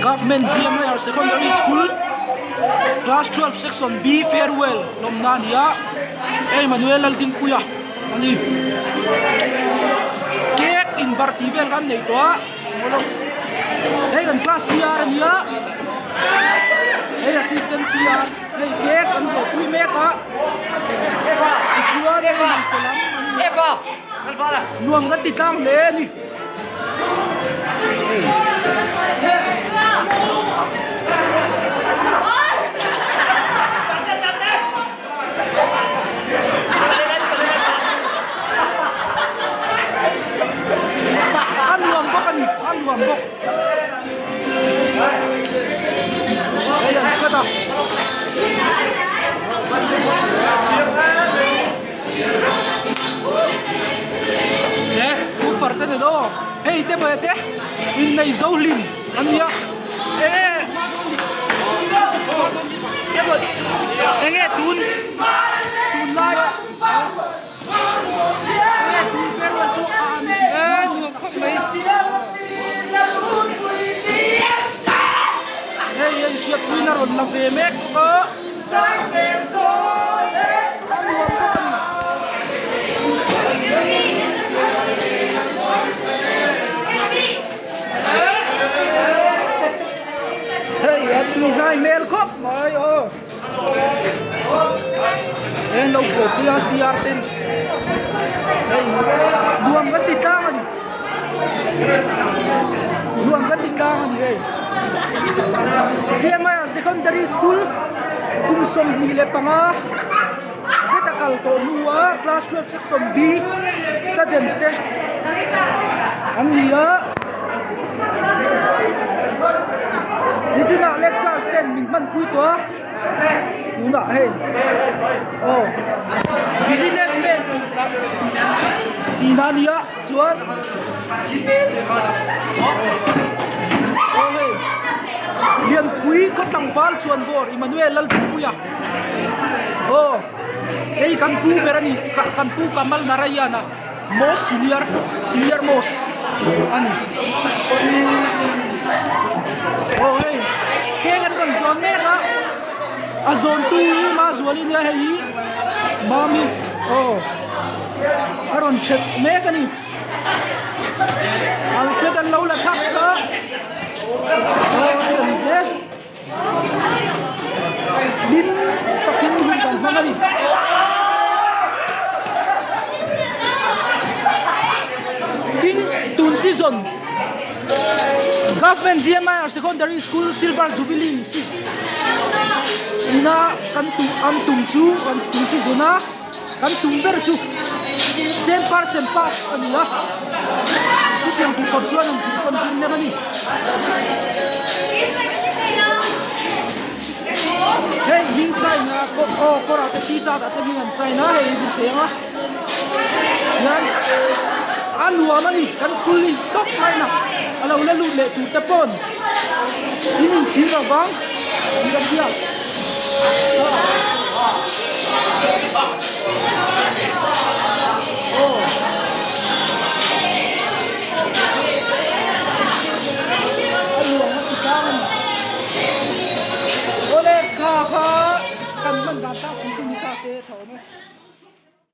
Government GM Higher Secondary School Class 12 Section B Farewell lawmna a ni a hei Manuel Laldingpuia a ni cake inbarh tih vel kha an nei tawh a hei kan class CR a ni a hei assistant CR hei cake an buaipui mek a tichuan hei hmeichhe lam an ni nuam kan ti tlang hle a ni. A nuam bawk a ni a nuam bawk hei an khat a. He pu far te nen aw hei te mawle te innei zo hlim an nia enge enge tun tunlai enge tun farewell chu a an e nuam khawp mai hei hei hriatpuiin a rawn la ve mek bawk a. Hei a tui hlai hmel khawp mai aw heng lo pawh pui a CR ten hei nuam kan ti tlang a ni nuam kan ti tlang a ni hei. Chiangmai Secondary School kum 25 zeta kal tawh hnua class 12 section B students te an ni a nichinah lectures ten min hman pui tawh a tunah hei aw business man china a ni a chuan aw hei Lianpui khaw tlangval chuan bawr Emmanuel Lalthupuia aw hei kan pu ber a ni kan pu Kamal Narayana most senior senior most a ni aw hei keng an rawn zawn mek a a zawn tu hi Mazuali nia hei hi Mami aw a rawn thet mek a ni Alfred an lo la thak sa aw sen zel hlim takin hun kan hmang a ni. Tin tun season Government GMIR Secondary School Silver Jubilee ina kan tum an tum chu kan tun season a. Kan tum ber chu sem par sem pass a ni a, chutiang tur kawp chuan an zir pawn zir mek a ni. Hei hming sign a aw kawrah te t-shirt ah te hming an sign a hei hi hmu thei ang a hian a nuam a ni kan school hi tawp line ah a lo la lut leh tur te pawn in inchhir lo vang tih ka hria.